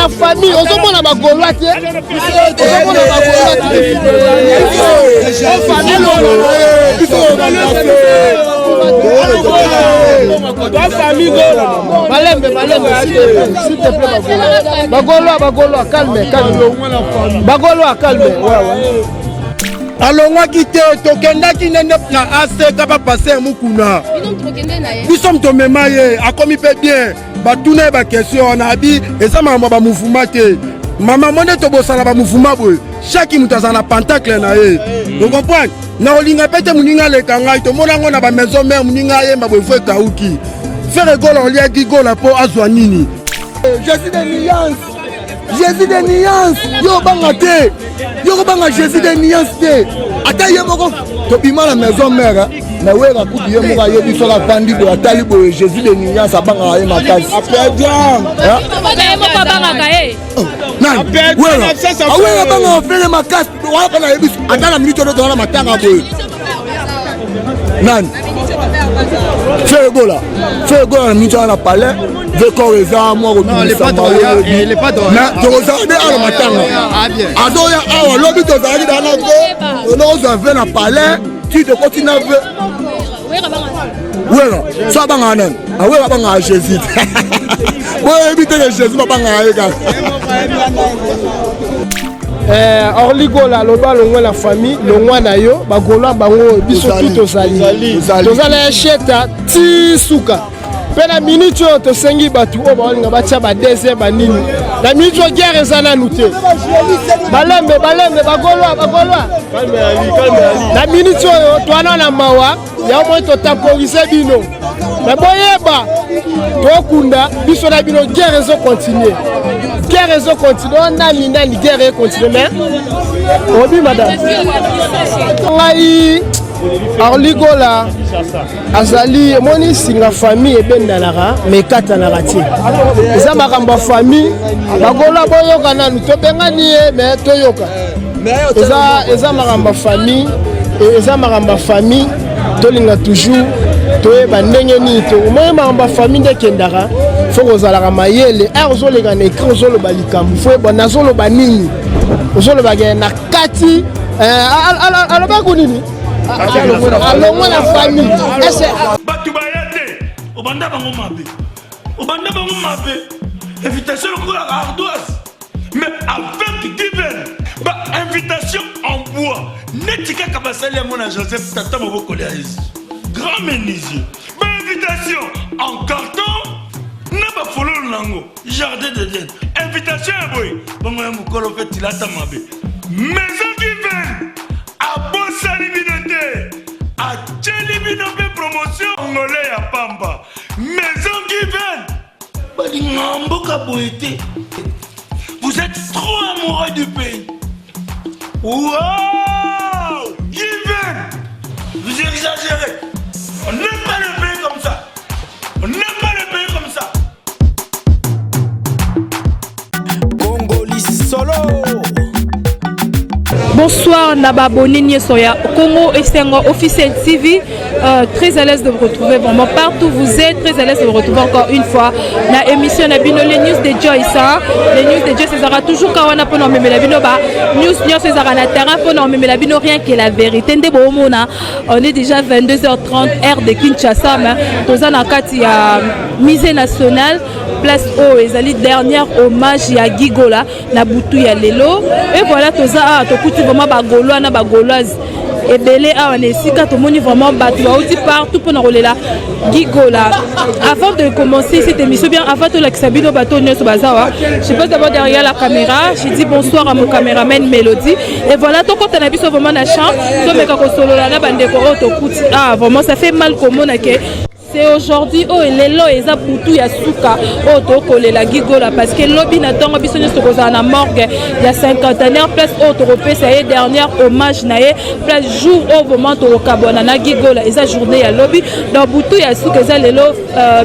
Na famille, ozomona bagaulois te, ozomona bagaulois te. Malembe, malembe, s'il te plaît. Bagaulois, bagaulois, calme, calme. Bagaulois, calme. Ouais. Alongwaki te, tokendaki nde na aseka bapaster Mukuna. Biso tomema ye, akomi mpe bien. Batuna ye baquestion wana, abi eza makambo ya bamouvement te. Mama mo nde tobosana bamouvement boye, chaque moto azala na pentacle na ye, ocomprendre? Na kolinga mpe te moninga aleka ngai. Tomona yango na bamaison mare, moninga ayemba boye fo ekauki. Ferre Gola oliaki Gola mpo azwa nini? Jésus de nuance, Jésus de nuance, yo obanga te, yo kobanga Jésus de nuance te. Ata ye moko tobima na maison mare na Wera kutu, ye moko ayebi soki avandi boye, atali boye, Jésus de nuance abangaka ye makasi. Nani? Wera. Awera abangaka Ferre makasi wana mpe nayebi. Ata na minute oyo toza na matanga boye, nani? Ferre Gola. Ferre Gola na minute wana na palais vecor eza mwa kobimisama, tokozala nde awa na matanga. Azoya awa lobi, tozalaki daa na ve, onokozwa ve na palais ti tokoti na ve. Wera so abangaka nani? Awera abangaka Jésus. Boyebi te ke Jésus babangaka ye kaka. Orly Gola aloba longwa na famille, longwa na yo. Bagaulois bango, biso tu tozali, tozala ya sheta ti suka. Mpe na minute oyo tosengi bato oyo baolinga batia ba deuxième banini, na minute oyo guerre eza nanu te. Balembe, balembe, bagaulois, bagaulois, na minute oyo towana na mawa yango moi totemporize bino, me boyeba tokunda biso na bino. Guerre ezocontinue, guerre ezocontinue. O nani nani, guerre econtinue. Mais obi madame ngai Orly Gola azali, omoni singa famille ebendanaka me ekatanaka te. Eza makambo ya famille. Bagaulois, boyoka nanu, tobengani ye me toyoka. Eza makambo ya famille, eza makambo ya famille. Tolinga toujours toyeba ndenge nini to omoni makambo ya famille nde ekendaka. Fo kozalaka mayele ere ozoleka na écran, ozoloba likambo, fo yeba nazoloba nini, ozolobaka na kati. Alobaki nini? Alongwa na famille. Bato baya te, obanda bango mabe, obanda bango mabe. Invitation lokola ardoise, mais avec divin ba invitation en bois neti kaka basali yango na Joseph, tata mobokoli ya Yesu, grand menuisier. Ba invitation en carton na bafololo nango, jardin d'Eden. Invitation ya boye bongo ya mokolo mpe tilata mabe. Maison Given abosani bino te, atieli bino mpe promotion ngole ya pamba. Maison Given balingaka mboka boye te. Vous êtes trop amoureux du pays. Wow! Given, vous exagérez. On n'aime pas le pays comme ça, on n'aime pas le pays comme ça. Congoli solo. Bonsoir na babonné nyonso ya Congo Esengo Officiel TV. Très à l'aise de vous retrouver vraiment partout où vous êtes, très à l'aise de vous retrouver encore une fois na émission na bino, les news de Joyce, hein. Les news de Joyce ezalaka toujours kawana mpona omemela bino ba news nyonso ezalaka na terrain, mpona omemela bino rien que la vérité. Nde boomona, on est déjà 22h30 heure de Kinshasa, mais toza na kati ya musée national, place oyo ezali dernière hommage ya Guy Gola na butu ya lelo. Et voilà, toza awa, tokuti vraiment bagaulois na bagauloise ebele awa na esika. Tomoni vraiment bato bauti partout mpona kolela Guy Gola. Avant de commencer cette émission, bien avant tolakisa bino bato nyonso baza awa, je passe d'abord derrière la caméra, je dis bonsoir à mon caméraman Mélodie. Et voilà, tokota na biso vraiment na champ, tomeka kosolola na bandeko oyo tokuti. Ah, vraiment ça fait mal komona ke c'est aujourd'hui oyo lelo eza butu ya suka oyo tokolela Guy Gola, parce que lobi na ntongo biso nyonso tokozala na morgue ya Cinquantenaire, place oyo tokopesa ye dernière hommage na ye, place jour oyo vraiment tokokabwana na Guy Gola eza journée ya lobi. Donc butu ya suka eza lelo.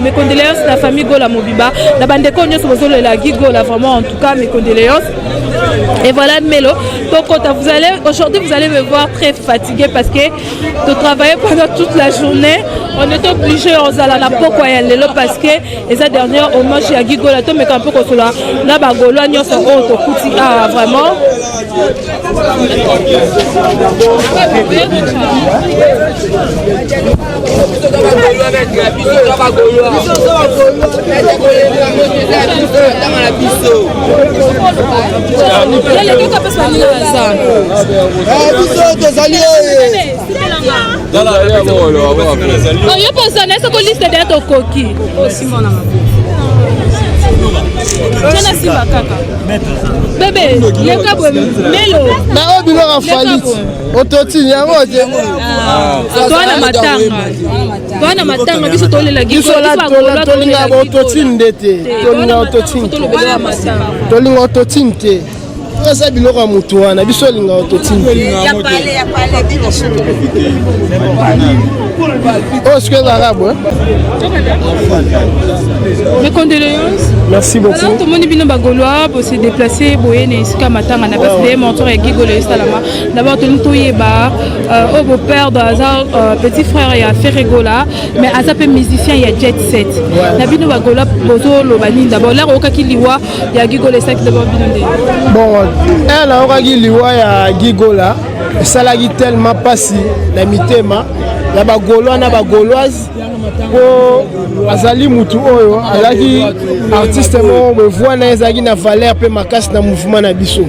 Mes condoléances na famille Gola mobimba, na bandeko nyonso bozolela Guy Gola. Vraiment, en tout cas, mes condoléances. Et voilà, melo. Tokota, vous allez, aujourd'hui vous allez me voir très fatigué parce que de travailler pendant toute la journée, on est obligé ozala na pokwa ya lelo parce que eza dernier hommage ya Guy Gola. Tomeka mpe kosola na bagolois nyonso oyo tokuti awa vraiment. Biso tozali. Yo mpo oza na soko liste deya tokoki tana simba kaka bebe leka boye melo na oyo biloko falite ototini yango te. Toa na matanga, toa na matanga, biso tolela. Biso tolingaka baototine nde te, tolinga ototine te, tolinga ototine te. Eza biloko ya motu wana, biso olinga ototine te. Oyo soki ezalaka boye. Mes condoléances. Merci beaucoup. Alors tomoni bino bagaulois bose déplacer boye na esika matanga na basi de montor ya Guy Gola esalama. D'abord tolingi toyeba oyo boperdre aza petit frère ya Ferre Gola, mais aza mpe musicien ya Jet Set na bino. Bagaulois bozoloba nini? D'abord lere oyokaki liwa ya Guy Gola, esalaki d'abord bino nde? Bon, un nayokaki liwa ya Guy Gola, esalaki tellement mpasi na mitema ya bagaulois na bagauloise, mpo azali mutu oyo azalaki artiste moko boye, voix na ye ezalaki na valeur mpe makasi na mouvement na biso,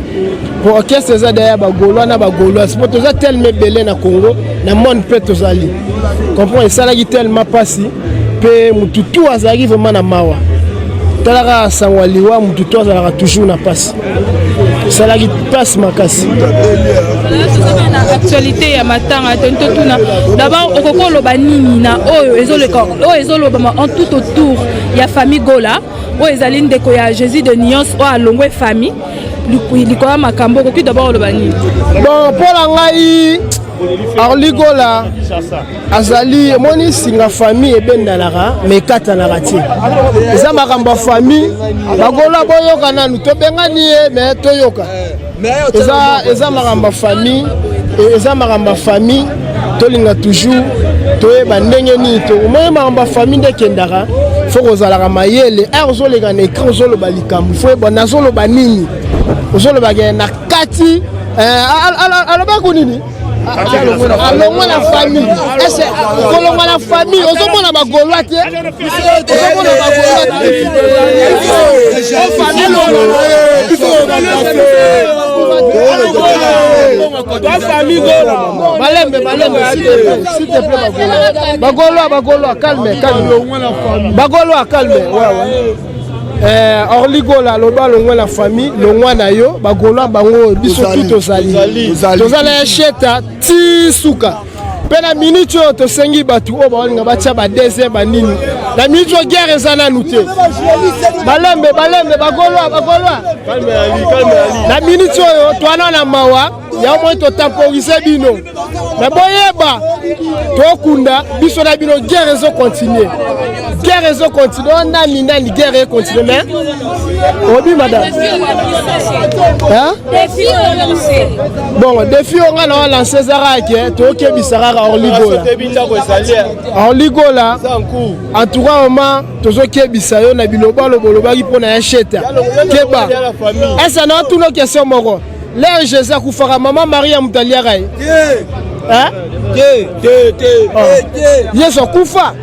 po orchestre eza daya bagaulois na bagauloise, mpo toza tellement ebele na Congo, na monde mpe tozali comprendre. Esalaki tellement mpasi mpe mutu tu azalaki vraiment na mawa. Talaka sango ya liwa, mutu tu azalaka toujours na mpasi, esalaki mpasi makasi. Tozaka na actualité ya matanga, toni totuna d'abord, okoki oloba nini na oyo ezoleka, oyo ezolobama en tout autour ya famille Gola, oyo ezali ndeko ya Jésus de Nuance oyo alongwe famille likolo ya makambo? Okoki d'abord oloba nini? Bon, mpo na ngai, Orly Gola azali, omoni, singa famille ebendanaka me ekatanaka te. Eza makambo ya famille. Bagola, boyoka nanu, tobengani ye me toyoka. Eza makambo ya famille, eza makambo ya famille. Tolinga toujours toyeba ndenge nini to omoni makambo ya famille nde ekendaka. Fo kozalaka mayele ere ozoleka na écran, ozoloba likambo, fo yeba nazoloba nini, ozolobaka na kati. Alobaki nini? Alongwa na famille. Ese kolongwa na famille, ozomona bagaulois te, ozomona bagaulois te. Malembe, malembe, s'il te plaît. Bagaulois, bagaulois, calme, calme. Bagaulois, calme. Ouais, ouais. Orly Gola aloba longwa na famille, longwa na yo. Bagaulois bango, biso tu tozali, toza na esheta ti suka. Mpe na minute oyo tosengi bato oyo baolinga batia ba deuxième banini, na minute oyo guerre eza nanu te. Balembe, balembe, bagaulois, bagaulois, na minute oyo towana na mawa ya moi, totemporiser bino, me boyeba tokunda biso na bino. Guerre ezocontinuer, guerre ezocontinuer. O nani nani, guerre econtinuer. Mais obi madame, hein? Bon, défi oyo ngai na walancer eza kaka ke tokebisa kaka Orly Gola. Orly Gola, en tout cas vraiment tozokebisa yo na bilobaloba olobaki mpo na ya sheta. Keba ese na otuna question moko: l'heure Jésus akufaka, mama Maria moto aliaka ye? Yesu akufa,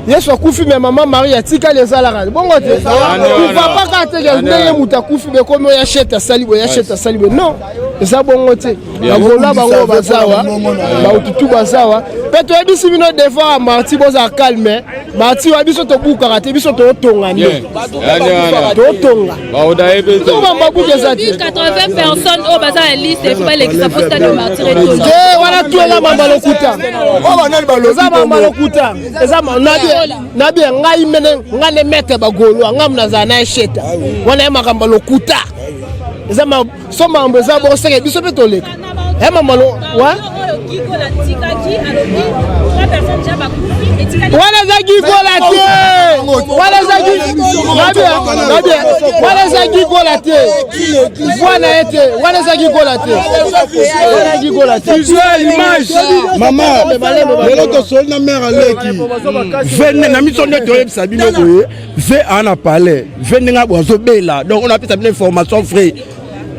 Yesu akufi, me mama Marie atikali. Ezalaka bongo te. Kufa paka teke ndenge moto akufi, bekomi oyo ashete asali boye, ashete asali boye. Non, eza bongo te. Bagola bango bazawa, baututu bazawa mpe toyebisi bino devant ya marti, bozala calme. Marti wa biso tobukaka te, biso tootonga nde tootonga, babuka eza te. 80 personnes oyo baza na liste, efo balekisa po stade Martyr etondi. Te, wana tu eza mamba lokuta, eza mamba lokuta. Eza nabi ngai mene, ngai nde maître bagaulois, ngai nazala na esheta wana ye. Makambo ya lokuta eza so, makambo eza boseke, biso mpe toleka ya mamalo wa. Wana eza gigola te, wana eza wana eza gigola te, voix na ye te, wana eza gigola te, wana gigola te. Visuel image mama, lelo tosoli na mare aleki ve na miso nde toyebisa bino boye, ve aa na palais, ve ndenge boye azobela, donc on apesa bino information vrai.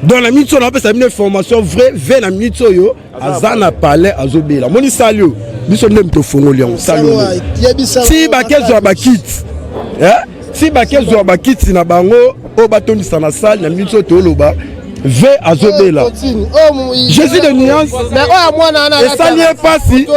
Donc na minute oyo napesa bino information vrai, ve na minute oyo aza na palais azobela. Moni sali oyo biso nde moto ofongoli yango sali oyo ti bakezwa bakiti, ti bakezwa bakiti na bango oyo batondisa na sale. Na minute oyo toloba, ve azobela. Jésus de nuance, esali ye pasi,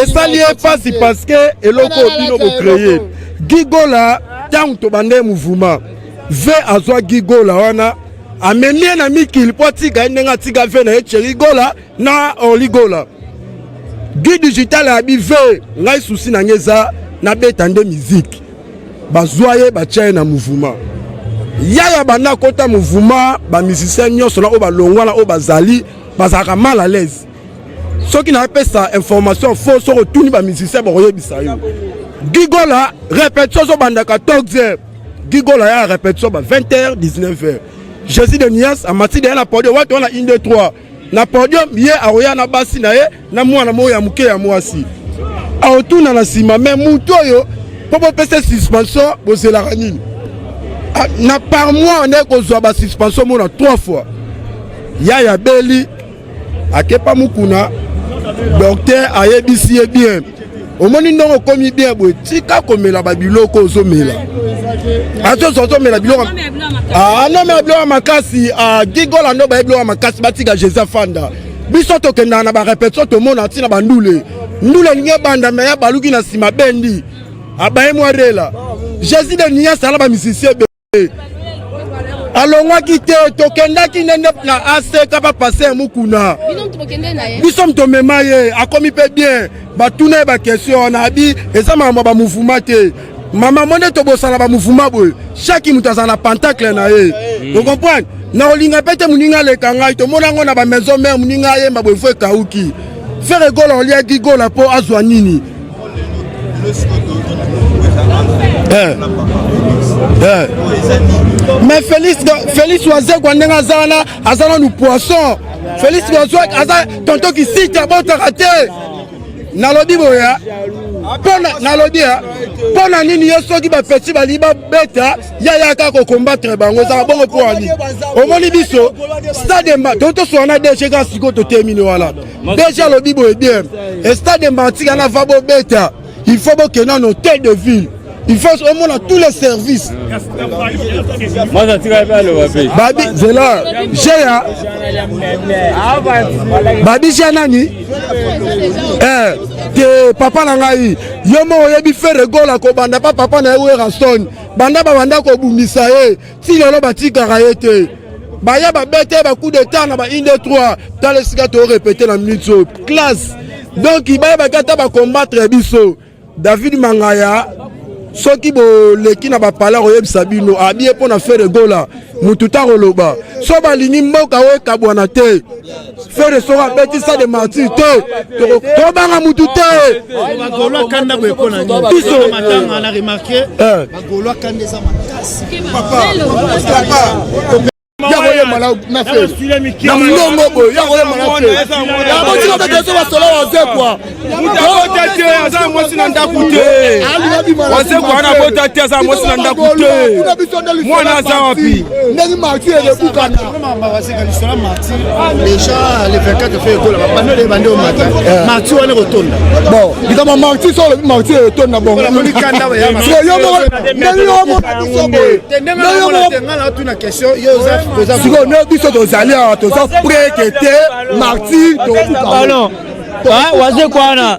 esali ye pasi, parce que eloko oyo bino bocréer Gigola, ntango tobanda ye mouvement, ve azwa Gigola wana, amemi ye na mikili mpo atika ye ndenge atika ve na ye Cheri Gola na Orli Gola. Guy Digital abi ve ngai susi na ngai eza nabeta nde miziki. Bazwa ye, batya ye na mouvement. Yaya banda akota mouvement, bamusicien nyonso na oyo balongwa na oyo bazali bazalaka mal à l'aise. Soki napesa information faux, soki otuni bamusicien bakoyebisa yo. Gigola, répétition ozobanda 14 heures, Gigola ya répétition ba 20 heures, 19 heures. Jésus de Nias amati deya na podium watu wana, 1 2 3 na podium. Ye akoya na basi na ye na mwana moko ya moke ya mwasi, aotuna na nsima me mutu oyo mpo bopesa suspension, bozelaka nini? Na par mois nde kozwa basuspension mona 3 fois. Yaya beli akepa mukuna, docteur ayebisi ye bien: omoni ndenge okomi bien boye, tika komela babiloko ozomela, azozwa ozomela biloko, anomela biloko ya makasi. Gigola ndo baye biloko ya makasi, batika Jésus afanda. Biso tokendaka na barépétition, tomona ntina bandule ndule elingi ebanda, me ya baluki na nsima bendi abaye mwa rela. Jésus de Nias ala bamusicien ebele alongwaki te, tokendaki nde na aseka bapase ya mukuna. Biso moto omema ye, akomi mpe bien. Batuna ye baquestion wana, abi eza makambo ya bamouvement te. Mama mo nde tobosana bamouvement boye, chaque moto azala na pentacle na ye, ocomprendre? Na kolinga mpe te moninga aleka ngai. Tomona yango na bamaison mare, moninga ayemba boye fo ekauki. Ferre Gola oliaki Gola mpo azwa nini? Mais Félix, Félix Wazekwa ndenge aza wana, aza nanu poisson. Félix aza tonto kisite, abotaka te. Nalobi boye mpona, nalobi mpo na nini ye soki bapeti balingi babeta, ya yaka kocombattre bango, ezaka bongo mpo wani? Omoni biso stade to tosoka na DG kaka sikoyo, totemini wana. DG alobi boye bien: stade Martyrs na va bobeta, il faut bokende na hôtel de ville, il faut omona tous les services. Babi zela jeya, babi jeya nani te, papa na ngai, yo moko oyebi Ferre Gola kobanda pa papa na ye Werrason, banda babanda kobundisa ye ti lelo batikaka ye te. Baya babete bacoup d'état na ba 1 2 3, tala esika torépéter na minute oyo classe. Donc bayebaki ata bacombattre biso. David Mangaya, soki boleki na bapala koyebisa bino abie mpo na Ferre Gola, mutu ta koloba so balingi mboka oyo ekabwana te. Ferre soki abeti stade Martyrs te, tobanga mutu te. Biso makasi. Ya koyemba na Ferre na mongongo boye, ya koyemba na Ferre yabotika bete so basola Wazekwa. Abota te, aza mwasi na ndako te. Wazekwa wana abota te, aza mwasi na ndako te. Mwana aza wapi? Ndenge Martyrs ekebukana. Lisolo Martyrs déjà, le 24 fe ekola, bapano le bande omata, Martyrs wana ekotonda. Bon, likambo Martyrs, so olobi Martyrs etonda bongo, yo moko ndenge yo omona biso boye. Sikoyo nde biso tozali awa, toza prêt ke te Martyrs tokobuka. Wazekwa wana,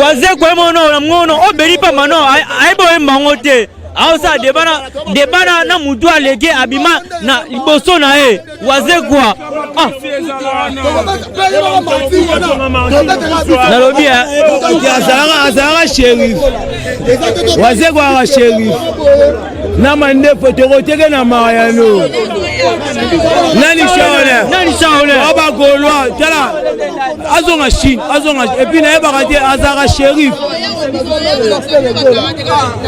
Wazekwa ye mono na ngono obeli pamba no ayebi oyemba yango te, aosala débat na mutu aleki abima na liboso na ye. Wazekwa, ah. Nalobi azalaka shérif, Wazekwa aka shérif na mandefo tokoteke na mayano. Nani Shaolin? Nani Shaolin? Ba Gaulois, tala azonga Chine, azonga et puis nayebaka te azalaka shérif.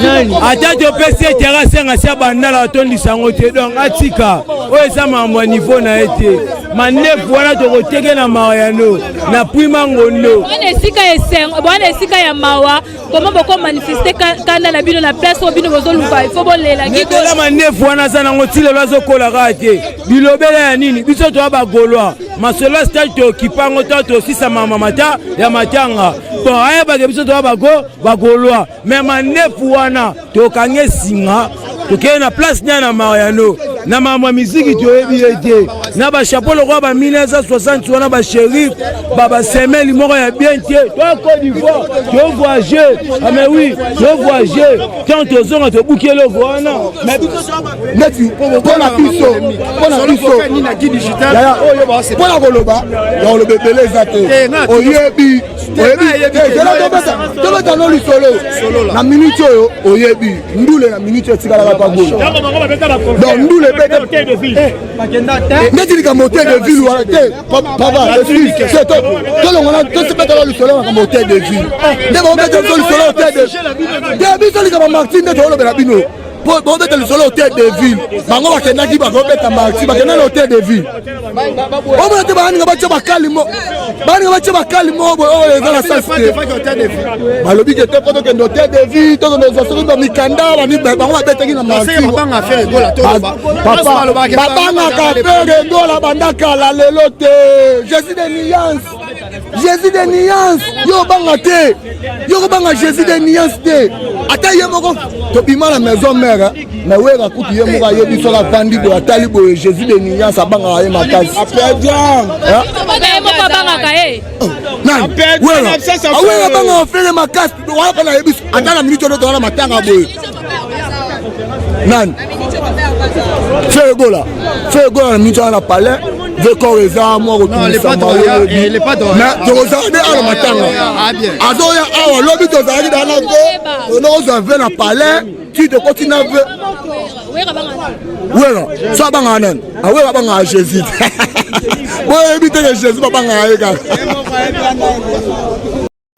Nani? Ata topesi ye terrain asenga si abandala atondisa yango te donc atika oyo eza makambo ya niveau na ye te mandefu wana tokoteke na mariano na prima ngondo wana esika esengo wana esika ya mawa. Comment boko manifester kanda na bino na place oyo bino bozoluka il faut bolela Nicolas mandefu wana aza nango ti lelo azokola kaka te bilobela ya nini biso toya bagaulois masolo ya stade tokipa yango to tosisa mama mata ya matanga bon ayebake biso toya bago bagaulois mais mandefu wana tokangi esinga tokei na place nia na mariano na makambo ya miziki toyebi ye te na bachapeau lokola ba 1960 wana bashérif babasemeli moko ya bien te to Côte d'Ivoire tovoyage ah mais oui tovoyage tant tozonga tobuki eloko wana neti mpona biso mpona biso mpona koloba ya koloba ebele eza te oyebi tobeta no lisolo na minute oyo oyebi ndule na minute oyo etikalaka pagola donc ndule ebete neti likambo hotel de ville wana te papa excuse tolongona tosibetaka lisolo makambo hotel de ville nde bakobeta biso lisolo hotel de te biso likambo martin nde tokolobela bino bobeta lisolo hotel de ville bango bakendaki bakobeta marti bakenda na hotel de ville omona te baninga batya bakali mo baninga batya bakali mo boye oyo eza na sens te balobi ke te mpo tokende hotel de ville tokende ozwa soki bamikanda bango babetaki na marti babangaka Ferre Gola banda kala lelo te Jésus de nuance Jésus de nuance yo obanga te yo kobanga Jésus de nuance te ata ye moko tobima na maison mère mais wera kutu ye moko ayebi soki avandi boye atali boye Jésus de nuance abangaka ye makasi abangaka ye nani wera awera abangaka Ferre makasi wana mpe nayebi ata na minute oyo toza na matanga boye nani Ferre Gola Ferre Gola na minute wana na palais vecor eza mwa kotungisama mais tokozala nde awa matanga azoya awa lobi tozalaki daa na ve onokozwa ve na palais ti tokoti na ve wera so abangaka nani awera abangaka Jésus boyebi teke Jésus babangaka ye kaka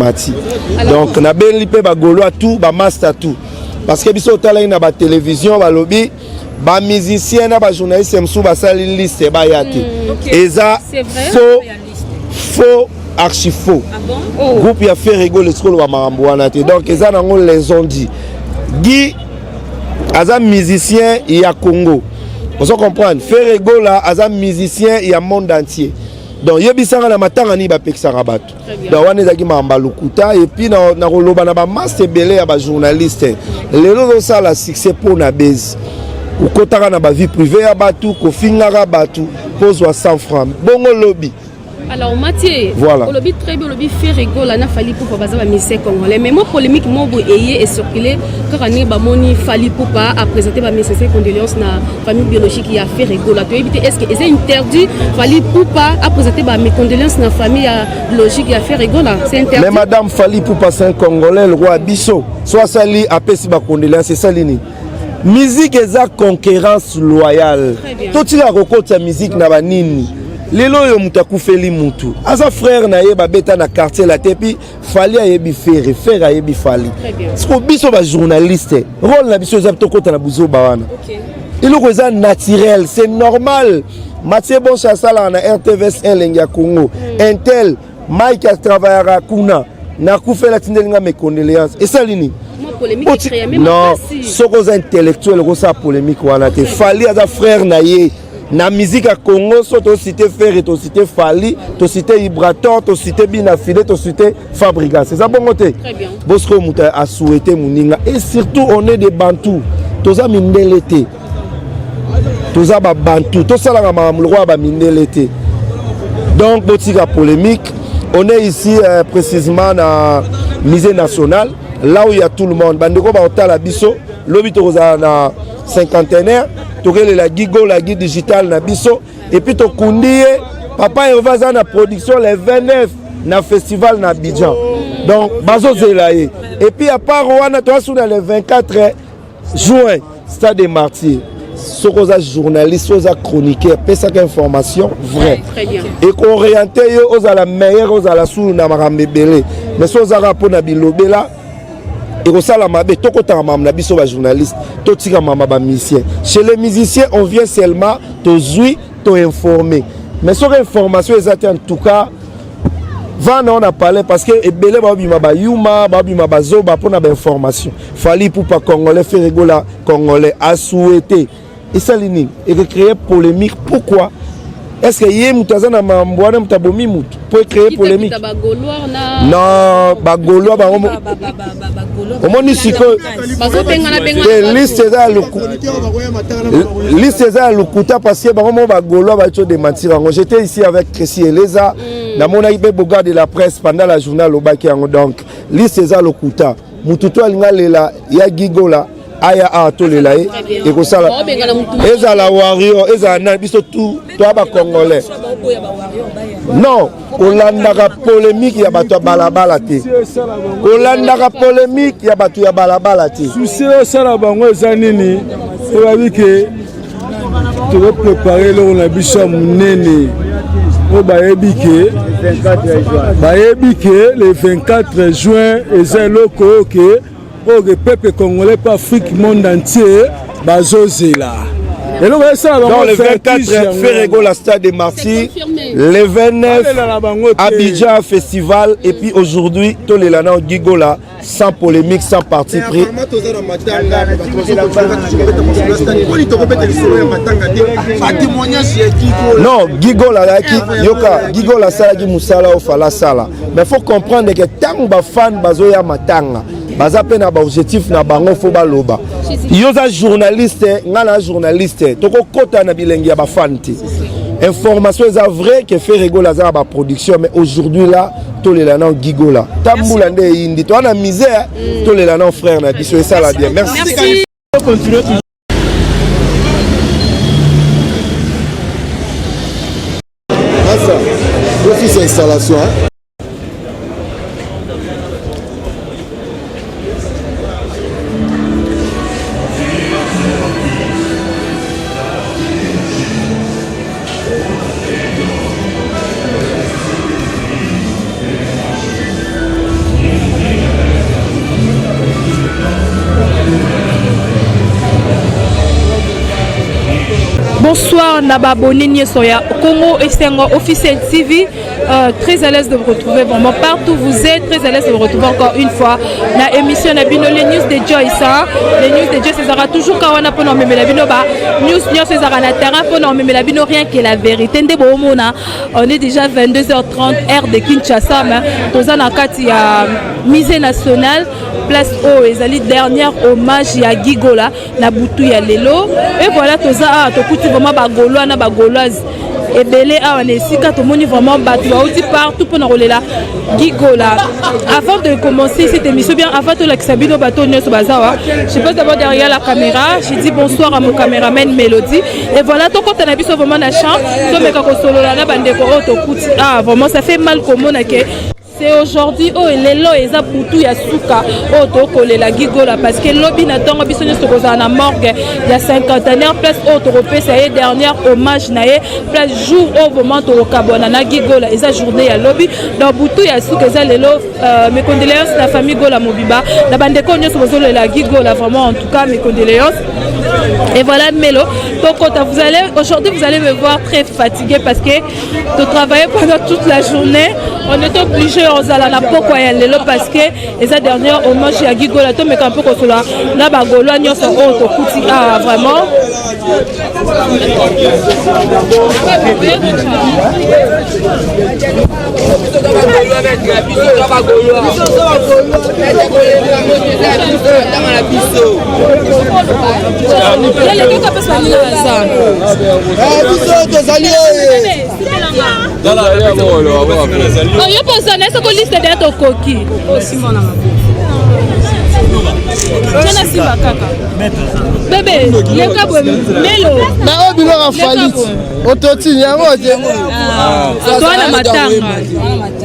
mati donc nabeli mpe bagaulois tout bamaster tout parce que biso otalaki na batélévision balobi bamusicien na bajournaliste mosusu basali liste baya te eza faux faux archi faux groupe ya Ferre Gola esika oloba makambo wana te donc eza nango les on dit Guy aza musicien ya Congo ozo comprendre Ferre Gola aza musicien ya monde entier donc yebisanga na matanga nini bapekisaka bato donc wana ezalaki makambo ya lokuta et puis na koloba na bamasse ebele ya bajournaliste lelo ozosala succès mpo na base okotaka na bavie privée ya bato kofingaka bato mpo ozwa 100 franc bongo lobi. Alors Mathieu, voilà. Olobi très bien, olobi Ferre Gola na Fally Ipupa baza ba musicien congolais. Mais moi polémique mo bo eye et circulé kaka ndenge bamoni Fally Ipupa a présenté ba message condoléances na famille biologique ya Ferre Gola. To yebi te est-ce que c'est interdit Fally Ipupa a présenté ba mes condoléances na famille ya biologique ya Ferre Gola? C'est interdit. Mais madame Fally Ipupa c'est un congolais le roi biso. So asali apesi ba condoléances esali nini? Musique eza concurrence loyale. Totika kokota musique na banini. Lelo oyo moto akufeli mutu aza frère na ye babeta na quartier la te puis Fally ayebi Ferre Ferre ayebi Fally siko biso bajournaliste rôle na biso eza tokota na buzoba wana eloko eza naturel c'est normal Mathieu Bonche asalaka na RTVS elengi ya Congo intel Mike atravaillaka kuna nakufela atindeli nga mes condoléances esali nini non soki oza intellectuel okosala polémique wana te Fally aza frère na ye na musique ya Congo so tocite Ferre tocite Fally tocite Ibrator tocite Bina File tocite Fabregas eza bongo te bosiko moto asouhaite moninga et surtout on est des bantou toza mindele te toza babantu tosalaka makambo lokola bamindele te donc botika polémique. On est ici précisément na musée national là où il y a tout le monde bandeko baotala biso lobi tokozala na cinquantenaire tokelela Gigola Guy digital na biso et puis tokundi ye papa Hervé aza na production le 29 na festival na Abidjan donc bazozela ye et puis à part wana toasuna le 24 juin stade des Martyrs. Soki oza journaliste, oza chroniqueur, pesaka information vraie. Ekooriente yo ozala meilleur, ozala sulu na makambo ebele. Mais soki ozalaka mpo na bilobela, ekosala mabe. Tokotaka makambo na biso bajournaliste, totika mama bamusicien. Chez les musiciens, on vient seulement tozwi toinforme, mais soki information eza te, en tout cas vana on a parlé, parce que ebele baobima bayuma, baobima bazoba mpona bainformation. Fally Ipupa congolais, Ferre Gola congolais, asouhaité esali nini? Ekocréer polémique. Pourquoi? Est ce que ye moto aza na mambo wana, moto abomi motu mpo ecréer polémique? Non, bagaulois bango omoni sikoyo te, liste eza ya liste eza ya lokuta, parce que bango moko bagaulois bauti odémentir yango. J'étais ici avec Tracy Eleza, namonaki mpe Bogard de la presse pendant la journée alobaki yango. Donc liste eza lokuta. Mutu to alinga lela ya Gigola, aya awa tolela ye, ekosala ezala warrior, ezala nani, biso tu toya bacongolais. Non, kolandaka polémique ya bato ya balabala te, kolandaka polémique ya bato ya balabala te. Susi osala bango eza nini? Oyebi ke tokoprépare eloko na biso ya monene oyo bayebi ke le 24 juin eza eloko oyo ke peuple congolais mpe Afrique, monde entier bazozela eloko esala. Donc le 24, Ferre Gola, stade des Martyrs. Le 29, Abidjan Festival. Et puis aujourd'hui, Tolelana Gigola, sans polémique, sans parti pris. Toza na matanga, bato tokobeta lisolo ya matanga te, batémoignage ya Gigola. Non, Gigola azalaki, yoka, Gigola asalaki mosala oyo fala asala, mais faut comprendre que ntango bafan bazoya matanga, baza mpe na baobjectif na bango. Faut baloba yo oza journaliste, ngai na journaliste, tokokɔta na bilengi ya bafan te. Information eza vrai que Ferre Gola aza na baproduction, mais aujourd'hui là, tolela na Gigola, tambula nde eyindi, toza na misère, tolela na frère na biso, esala bien. Merci. Merci. Asa, office installation, hein? Bonsoir na baabonné nyonso ya Congo Esengo Officiel TV. Très à l'aise de vous retrouver vraiment partout où vous êtes, très à l'aise de vous retrouver encore une fois na émission na bino les news de Joyce, hein. Les news de Joyce ezalaka toujours kaka wana mpona omemela bino ba news nyonso ezalaka na terrain, mpona omemela bino rien que la vérité. Nde boomona, on est déjà 22h30 heure de Kinshasa, mais toza na kati ya musée national, place oyo ezali dernière hommage ya Gigola na butu ya lelo. Et voilà, toza awa, tokuti vraiment bagaulois na bagauloise ebele awa na esika. Tomoni vraiment bato bauti partout mpona kolela Gigola. Avant de commencer cette émission, bien avant tolakisa bino bato nyonso baza awa, je passe d'abord derrière la caméra, je dis bonsoir à mon caméraman Mélodie. Et voilà, tokɔta na biso vraiment na champ, tomeka kosolola na bandeko oyo tokuti. Ah, vraiment ça fait mal komona ke c'est aujourd'hui oyo lelo eza butu ya suka oyo tokolela Gigola, parce que lobi na ntongo biso nyonso tokozala na morgue ya cinquantenaire, place oyo tokopesa ye dernière hommage na ye, place jour oyo vraiment tokokabwana na Gigola eza journée ya lobi. Donc butu ya suka eza lelo. Mes condoléances na famille Gola mobimba, na bandeko nyonso bozolela Gigola, vraiment en tout cas mes condoléances. Et voilà, Melo Tokota, vous allez aujourd'hui, vous allez me voir très fatigué parce que de travailler pendant toute la journée, on est obligé ozala na pokwa ya lelo parce que eza dernière hommage ya Gigola. Tomeka mpe kosola na bagaulois nyonso oyo tokuti awa vraiment. Biso tozali. Yo mpo ozana esoko liste deya tokoki tiana nsima kaka bebe leka boye melo. Na oyo biloko ya Fally, ototini yango te. Toa na matanga,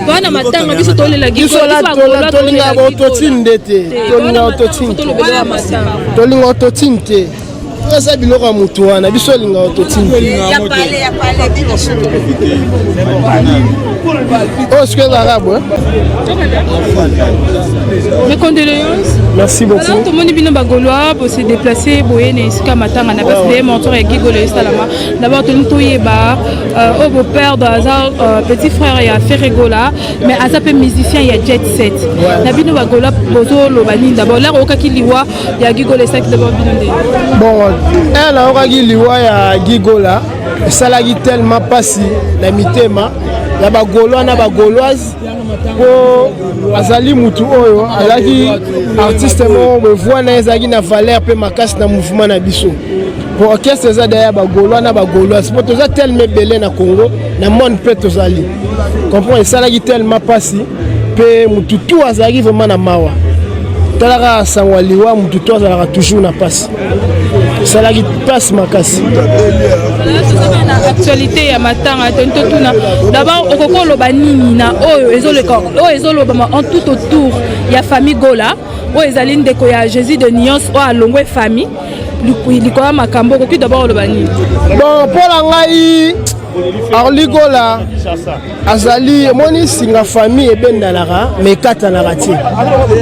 toa na matanga, biso tolela. Biso tolinga baototine nde te, tolinga ototine, tolinga ototine te. Soki eza biloko ya motu wana, biso olingaka totini. Oyo sikoyo ezalaka boye. Mes condoléances. Merci beaucoup. Alors, tomoni bino ba Gaulois bo se déplacer boye na esika matanga na parce que montour ya Gigolo esalama. D'abord tolingi toyeba euh, oyo bo perdre aza euh, petit frère ya Ferre Gola mais aza pe musicien ya Jet Set. Na bino ba Gaulois bozoloba nini d'abord lero okaki liwa ya Gigola esalaki d'abord bino nde? Bon, elle ayokaki liwa ya Gigola esalaki tellement pasi na mitema ya ba Gaulois na ba Gauloises mpo azali mutu oyo azalaki artiste moko boye voix na ye ezalaki na valeur mpe makasi na mouvement na biso mpo orchestre eza daya bagaulois na bagauloise mpo toza tellement ebele na congo na monde mpe tozali comprend esalaki tellement mpasi mpe mutu tu azalaki vraiment na mawa talaka sango ya liwa mutu tu azalaka toujours na mpasi esalaki mpasi makasi. Na actualité ya matanga toni totuna d'abord okoki oloba nini na oyo ezoleka oyo ezolobama en tout autour ya famille Gola oyo ezali ndeko ya Jésus de Nuance oyo alongwe famille likolo ya makambo okoki d'abord oloba nini? Bon, mpo na ngai Arly Gola azali omoni singa famille ebendanaka me ekatanaka te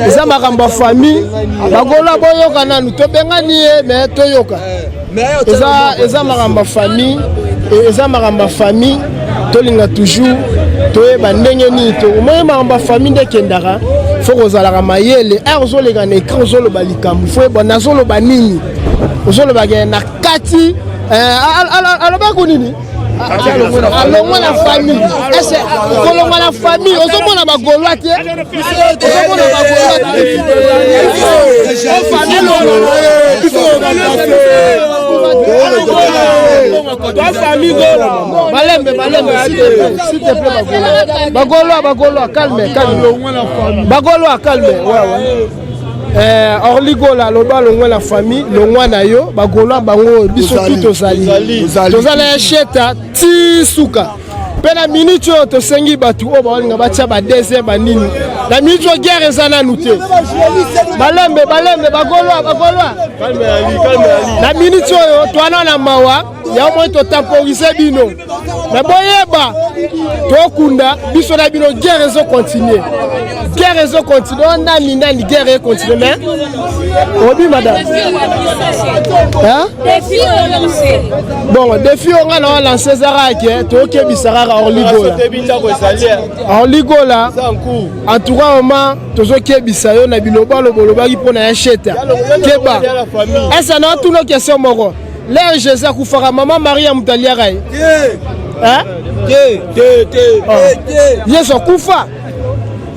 eza makambo ya famille bagola boyoka nanu tobengani ye me toyoka eza, eza makambo ya famille eza makambo ya famille tolinga toujours toyeba ndenge nini to omoni makambo ya famille nde ekendaka fo kozalaka mayele ere ozoleka na écran ozoloba likambo fo yeba nazoloba nini ozolobaka na kati eh, alobaki nini alongwa na famille ese kolongwa na famille ozomona bagolwa te ozomona bagolwa te malembe malembe s'il te plaît bagolwa bagolwa calme calme bagolwa calme ouais ouais Eh, Orly Gola aloba longwa na famille longwa na yo bagolois bango biso tu tozali toza na sheta ti suka mpe na minute oyo tosengi bato oyo baolinga batya ba deuxième banini na minute oyo guerre eza nanu te balembe balembe bagolois bagolois na minute oyo toana na mawa yango moi totemporise bino me boyeba tokunda biso na bino guerre ezo continue guerre ezo continue o nani nani guerre e continue mais obi madame hein? bon défi oyo ngai na olance eza kaka ke tokebisa kaka orligola orligola en tout cas oma tozokebisa yo na bilobaloba olobaki mpo na ya sheta keba ese na otuna question moko L'heure Jésus akufaka maman Maria moto aliaka ye oh. Yesu akufa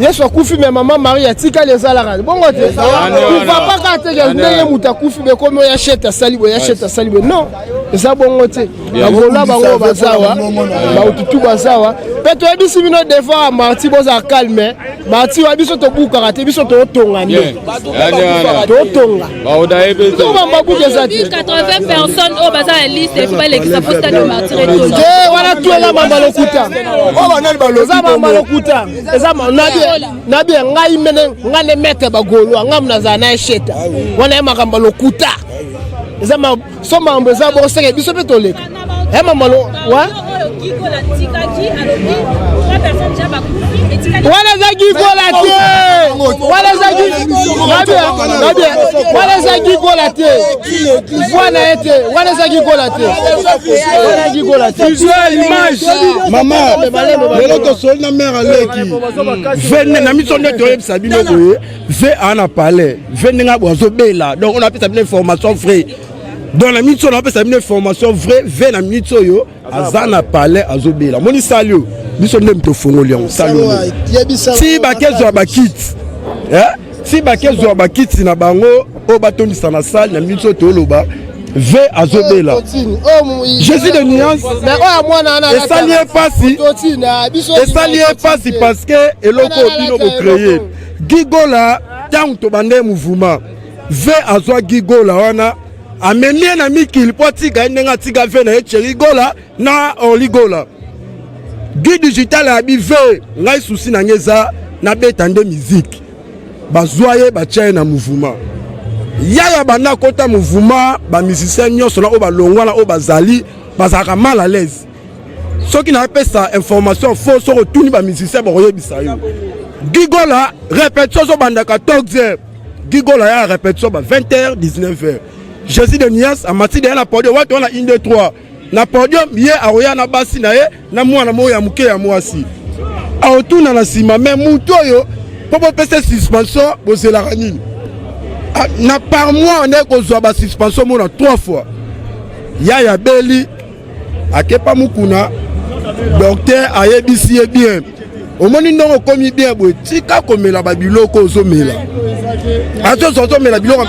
Yesu akufi me mama Maria atikali ezalaka bongo te kufa paka te ndenge moto akufi bekomi oya shete asali boye ya shete asali boye non eza bongo te bagola bango bazawa baututu bazawa mpe toyebisi bino devoir ya marti bozala calme marti wa biso tobukaka te biso totonga nde totonga babuku eza te 80 personnes oyo baza na liste il faut balekisa po stade de martyr etondi te wana tu eza mamba lokuta eza mamba lokuta eza nabi ngai mene ngai nde maître bagolois ngai nazala na esheta wana ye makambo lokuta eza so makambo eza bongo seke biso mpe toleka ya mamalo wa wana eza gigola te wana eza wana eza gigola te voi na ye te wana eza gigola te wana gigola te mama lelo tosoli na mare aleki vene na miso nde toyebisa bino boye ve aa na palais ve ndenge abo azobela donc on apesa bino information vrai donc na minute oyo napesa bino information vrai ve na minute oyo aza na palais azobela moni sali oyo biso nde moto ofongoli yango sali oyo ti bakezwa bakiti ti bakezwa bakiti na bango oyo batondisa na sale na minute oyo toloba ve azobela jésus de nuance esali ye mpasi esali ye mpasi parce que eloko oyo bino bocreye gigola ntango tobanda ye mouvement ve azwa gigola wana amemi ye na mikili mpo atika ye ndenge atika ve na ye cheri gola na orli gola guy digital abi ve ngai susi na ngai eza nabeta nde miziki bazwa ye batya ye na mouvement Yaya banda akota mouvement, bamusicien nyonso na oyo balongwa na oyo bazali bazalaka mal à l'aise. Soki napesa information faux, soki otuni bamusicien bakoyebisa yo. Gigola, répétition ozobanda 14 heures, Gigola ya répétition ba 20 heures, 19 heures. Jésus de Nias amati deya na podium watu wana, 1 2 3 na podium. Ye akoya na basi na ye na mwana moko ya moke ya mwasi, aotuna na nsima. Me mutu oyo mpo bopesa suspension, bozelaka nini? Na par mois nde kozwa basuspension mona 3 fois. Yaya beli akepa mukuna, docteur ayebisi ye bien: omoni ndenge okomi bien boye, tika komela babiloko ozomela, azozwa ozomela biloko,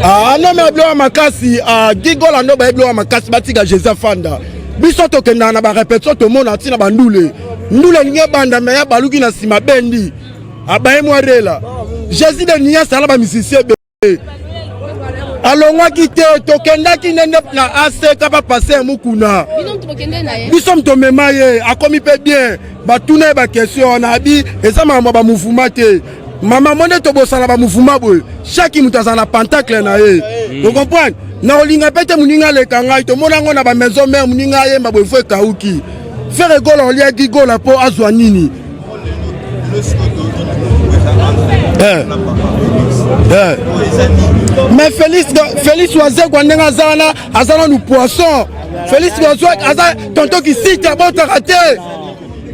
anomela biloko ya makasi. Gigola ndo baye biloko ya makasi, batika Jésus afanda. Biso tokendaka na barépétition, tomona ntina bandule ndule elingi ebanda, me ya baluki na nsima, bendi abaye mwa rela. Jésus de Nias ala bamusicien ebele, alongwaki te. Tokendaki nde na ACK bapaster Mukuna. Biso moto omema ye, akomi mpe bien. Batuna ye baquestion wana, abi eza makambo ya bamouvement te. Mama mo nde tobosana bamouvement boye, chaque moto azala na pentacle na ye, ocomprendre? Na kolinga mpe te moninga aleka ngai. Tomona yango na bamaison mare, moninga ayemba boye fo ekauki. Ferre Gola oliaki Gola mpo azwa nini? Eh. Mais Félix, Félix Wazekwa, ndenge aza wana, aza nanu poisson. Félix Wazekwa aza tonto kisite, abotaka te.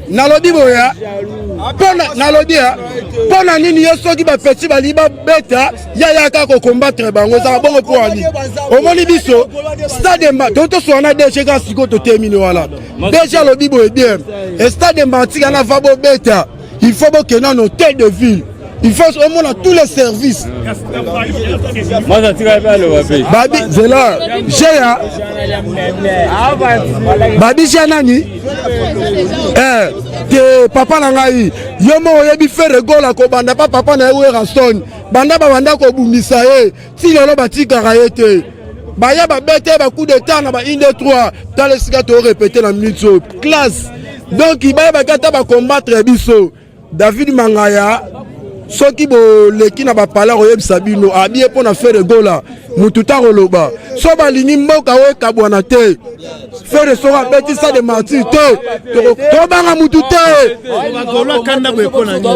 Nalobi boya mpona, nalobi mpo na nini? Yo soki bapeti balingi babeta, ya yaka kocombattre bango, ezaka bongo mpo wani? Omoni biso stade totosola na DG kaka sikoyo, totemini wana. DG alobi boye bien: stade Martyrs na va bobeta, il faut bokende na hôtel de ville, il faut omona tous les services. Babi zela jeya, babi jeya nani? Eh, te papa na ngai, yo moko oyebi Ferre Gola kobanda pa papa na ye Werrason, banda babanda kobundisa ye ti lelo, batikaka ye te. Baya babete bacoup d'état na ba 1 2 3. Tala esika torépéter na minute oyo, classe. Donc bayebaki ata bacombattre biso. David Mangaya, soki boleki na bapala, koyebisa bino abie mpo na Ferre Gola, mutu ta koloba so balingi mboka oyo ekabwana te. Ferre soki abeti stade Martyrs te, tobanga mutu te.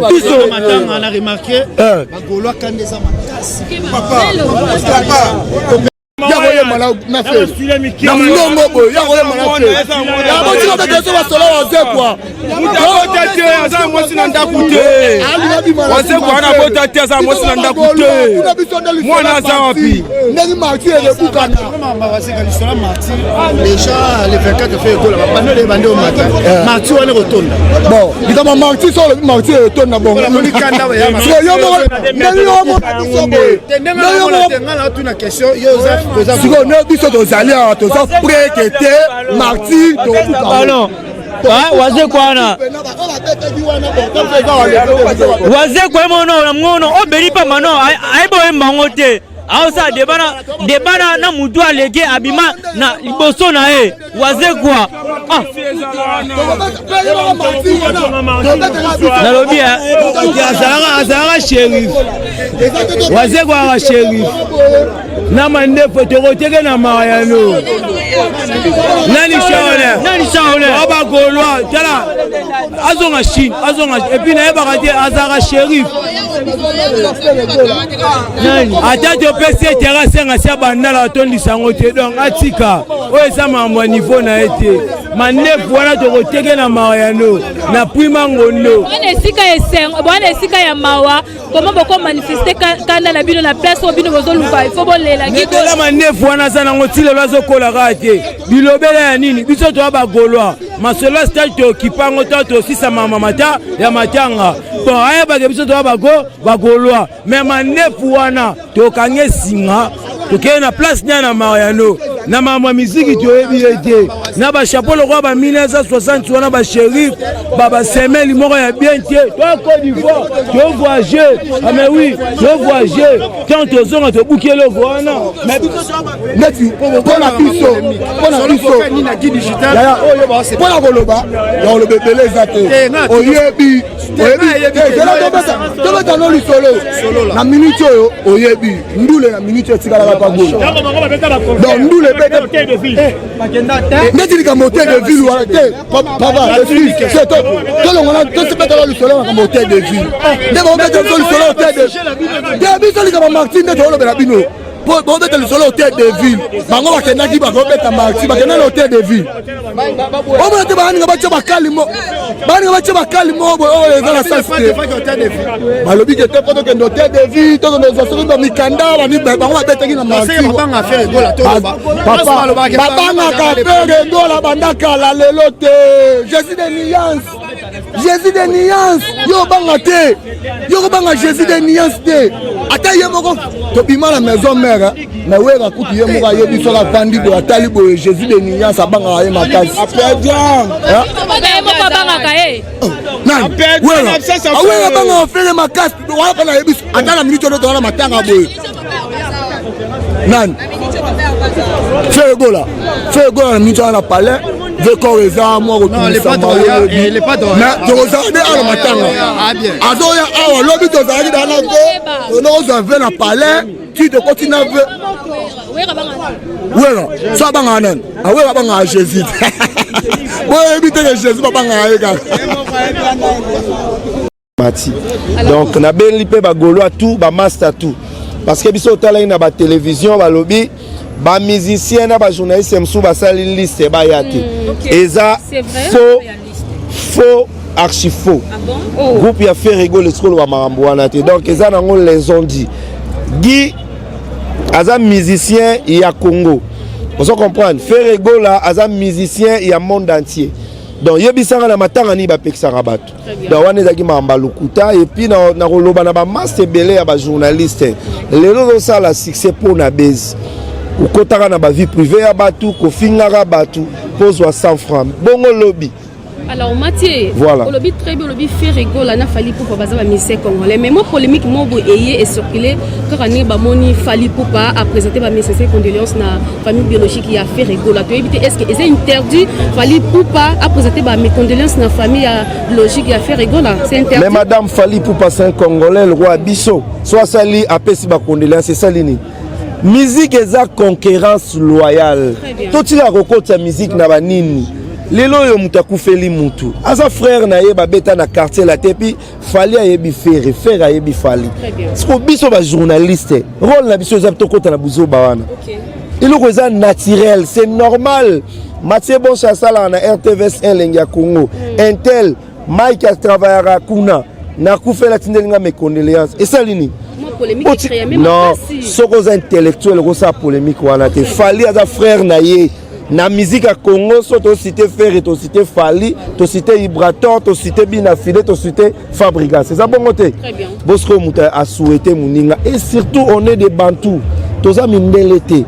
Biso na remarqué bagaulois kanda eza makasi. Ya koyemba na fe na mongongo boye, ya koyemba na fe ya botika bete so basola Wazekwa. Abota te, aza mwasi na ndako te. Wazekwa wana abota te, aza mwasi na ndako te. Mwana aza wapi? Ndenge Martyrs elebukana. Lisolo Martyrs déjà, le 24 fe ekola, bapano ebandi omata, Martyrs wana ekotonda. Bon, likambo Martyrs, so olobi Martyrs etonda bongo, yo moko ndenge yo omona biso boye. Sikoyo nde biso tozali awa, toza prêt ke te Martyrs tokobuka. Wazekwa wana, Wazekwa ye mono na ngono obeli pamba no ayebi oyemba yango te, aosala débat na mutu aleki abima na liboso na ye. Wazekwa, nalobi azalaka shérif. Wazekwa aka shérif na mandefu, tokoteke na Mariano nani Shaolin. Nani Shaolin? Bagaulois, tala, azonga Chine, azonga. Et puis nayebaka te azalaka shérif. Ata topesi ye terrain, asenga si abandala atondisa yango te. Donc atika oyo eza makambo ya niveau na ye te. Mandefu wana tokoteke na Mariano na Prima Ngondo. Wana esika esengo, wana esika ya mawa. Koma boko manifeste kanda na bino na place oyo bino bozoluka, il faut bolela. Nicolas Mandefu wana aza nango ti lelo azokola kaka te. Bilobela ya nini? Biso toya bagaulois, masolo ya stade tokipa yango to tosisa mama ya matanga. Bon, ayebake biso toya bagaulois, mais mandefu wana tokangi esinga, tokende na place nia na Mariano. Na makambo ya miziki toyebi ye te. Na bachapeau lokola ba 1960 wana ba shérif babasemeli moko ya bien te. To Côte d'Ivoire tovoyage, ah mais oui, tovoyage, tant tozonga tobuki eloko wana. Neti mpona biso, mpona biso, mpona koloba ya koloba ebele eza te. Oyebi, oyebi, tobeta no lisolo na minute oyo. Oyebi ndule na minute oyo etikalaka pa Gola. Donc ndule ebete neti likambo hotel de ville wana te. Papa, excuse, tolongona, tosibetala lisolo makambo hotel de ville nde bakobeta biso lisolo hotel de te. Biso likambo Martin nde tokolobela bino. Bobeta lisolo hotel de ville, bango bakendaki, bakobeta Martin, bakenda na hotel de ville. Omona te, baninga batya bakali mo, baninga batya bakali mo boye oyo eza na sens te. Balobi ke te, mpo tokende hotel de ville, tokende ozwa soki bamikanda. Bango babetaki na Martin. Babangaka Ferre Gola banda kala, lelo te. Jésus de nuance, Jésus de nuance, yo obanga te, yo kobanga Jésus de nuance te. Ata ye moko tobima na maison mère na Wera kutu, ye moko ayebi soki avandi boye, atali boye, Jésus de nuance abangaka ye makasi. Nani? Wera. Awera abangaka Ferre makasi wana mpe nayebi. Ata na minute oyo towana matanga boye, nani? Ferre Gola, Ferre Gola na minute wana na palais vecor eza mwa kotumisama. Mais tokozala nde awa na matanga, azoya awa lobi. Tozalaki daa na ve, tokozwa ve na palais ti tokoti na ve. Wera so abangaka nani? Awera abangaka Jésus. Boyebi teke Jésus babangaka ye kaka. Mati, donc nabeli mpe bagaulois tout, bamaster tout, parce que biso otalaki na batélévision, balobi bamusicien na bajournaliste mosusu basali liste baya te. Eza faux, faux, archi faux. Groupe ya Ferre Gola esika oloba makambo wana te. Donc eza nango les on dit. Guy aza musicien ya Congo, ozo comprendre? Ferre Gola aza musicien ya monde entier. Donc yebisanga na matanga nini bapekisaka bato? Donc wana ezalaki makambo ya lokuta. Et puis na koloba na bamasse ebele ya bajournaliste, lelo ozosala succès mpo na base, okotaka na bavie privée ya bato, kofingaka bato mpo ozwa 100 franc bongo lobi. Alors Mathieu, Voilà. olobi très bien, olobi Ferre Gola na Fally Ipupa baza ba musicien congolais. Mais moi, polémique mo boye eye e circulé kaka ndenge bamoni Fally Ipupa a présenté ba musicien condoléances na famille biologique ya Ferre Gola. Toyebi te, est-ce que eza interdit Fally Ipupa a présenté ba mes condoléances na famille ya biologique ya Ferre Gola? C'est interdit? Mais madame, Fally Ipupa, c'est un Congolais, le roi biso so asali, apesi bacondoléance, esali nini? Musique eza concurrence loyale. Totikaka kokotisa musique na banini. Lelo oyo moto akufeli mutu aza frère na ye, babeta na quartier la te. Puis Fally ayebi Ferre, Ferre ayebi Fally. Siko biso bajournaliste, rôle na biso eza tokota na buzoba wana? Eloko eza naturel, c'est normal. Mathieu Bonche asalaka na RTVS elengi ya Congo. Intel Mike atravaillaka kuna, nakufela, atindeli nga mes condoléances, esali nini? Non, soki oza intellectuel, okosala polémique wana te. Fally aza frère na ye na musique ya Congo. So tocite Ferre, tocite Fally, tocite Ibrator, tocite Bina File, tocite Fabrigas, eza bongo te. Bosiko moto asouhaite moninga. Et surtout, on est des Bantu, toza mindele te,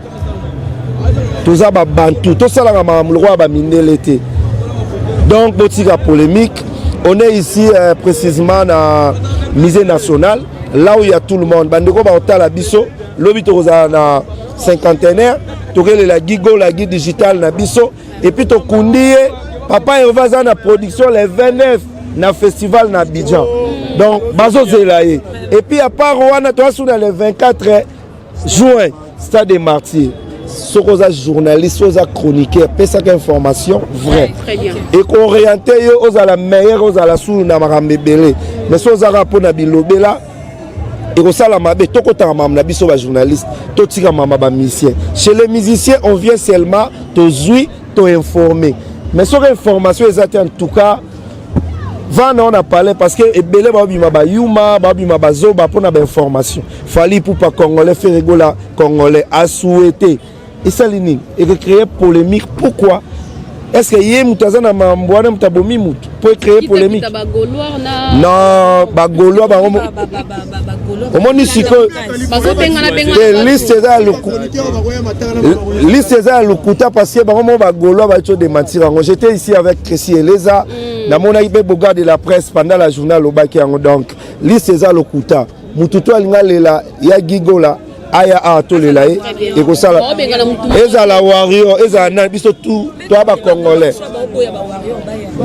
toza babantu, tosalaka makambo lokola bamindele te. Donc botika polémique. On est ici précisément na Musée national, là où il y a tout le monde. Bandeko baotala biso, lobi tokozala na cinquantenaire, tokelela Gigola, Guy Digital na biso, et puis tokundi ye. Papa Herve aza na production le 29 na festival na Abidjan, donc bazozela ye. Et puis à part wana, toasuna le 24 juin, stade des Martyrs. Soki oza journaliste, oza chroniqueur, pesaka information vrai, ekooriente yo ozala meilleur, ozala sulu na makambo ebele. Mais so ozaka mpona bilobela, ekosala mabe. Tokotaka makambo na biso bajournaliste, totika mama bamusicien. Chez les musiciens, on vient seulement, tozwi, toinforme. Mais soki information eza te, en tout cas vana on a parlé, parce que ebele babima bayuma, babima bazoba mpona bainformation. Fally Ipupa congolais, Ferre Gola congolais, asouhaité, esali nini? Ekocréer polémique, pourquoi? Est ce que ye moto aza na mambo wana, moto abomi moto po ecréer polémique? Non, bagaulois bango omoni sikoyo te, liste eza ya liste eza ya lokuta, parce que bango moko bagaulois bauti odémentir yango. J'étais ici avec Tracy Eleza, namonaki mpe Bogard de la presse pendant la journée alobaki yango. Donc liste eza lokuta. Mutu to alinga lela ya Gigola, aya awa tolela ye, ekosala ezala warrior, ezala nani, biso tu toya bacongolais.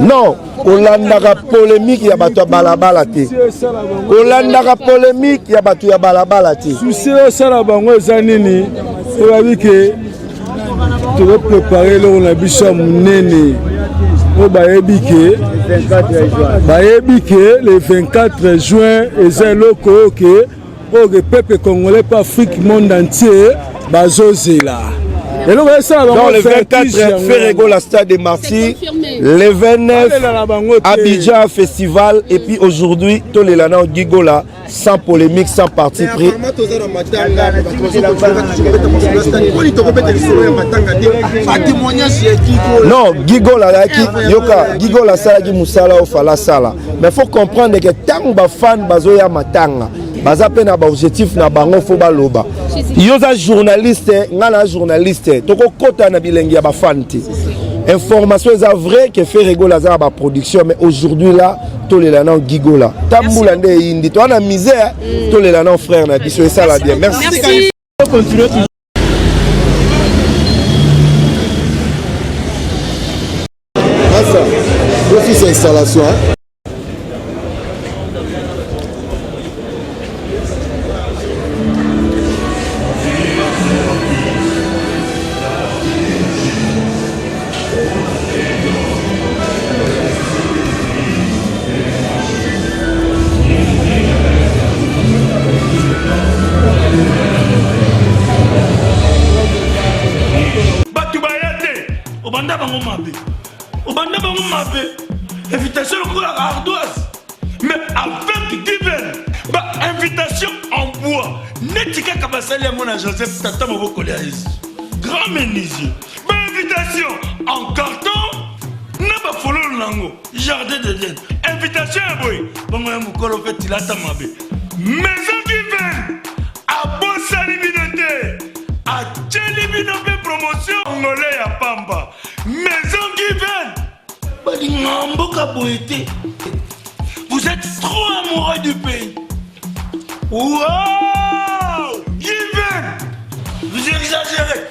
Non, kolandaka polémique ya bato ya balabala te, kolandaka polémique ya bato ya balabala te. Souci osala bango eza nini? Oyebi ke tokoprépare eloko na biso ya monene oyo bayebi ke le 24 juin eza eloko oyo ke peuple congolais mpe Afrique, monde entier bazozela eloko esala. Donc le 24, Ferre Gola, stade des Martyrs, le 29, Abidjan Festival, et puis aujourd'hui tolela na Gigola sans polémique, sans parti pris. Toza na matanga, bato tokobeta lisolo ya matanga te, batémoignage ya Gigola. Non, Gigola azalaki, yoka, Gigola asalaki mosala oyo fala asala, mais faut comprendre ke ntango bafan bazoya matanga, baza mpe na baobjectif na bango. Faut baloba, yo oza journaliste, ngai na journaliste, tokokɔta na bilengi ya bafan te. Information eza vrai ke Ferre Gola aza na baproduction, mais aujourd'hui là tolela na Gigola, tambula nde eyindi, toza na misère, tolela na frère na biso, esala bien. Merci. Merci. Asa, office installation, hein? Bato baya te, obanda bango mabe, obanda bango mabe, invitation lokola ardoise, mais avec Given, bainvitation en bois neti kaka basali yango na Joseph, tata mobokoli ya Yesu, grand menuisier, bainvitation en carton na bafololo nango, jardin d'Eden, invitation ya boye bongo ya mokolo mpe tilata mabe. Maison Given abosani bino te, atieli bino mpe promotion ngole ya pamba. Maison Given balinga mboka boye te. Vous êtes trop amoureux du pays. Wow, Given, vous exagérez.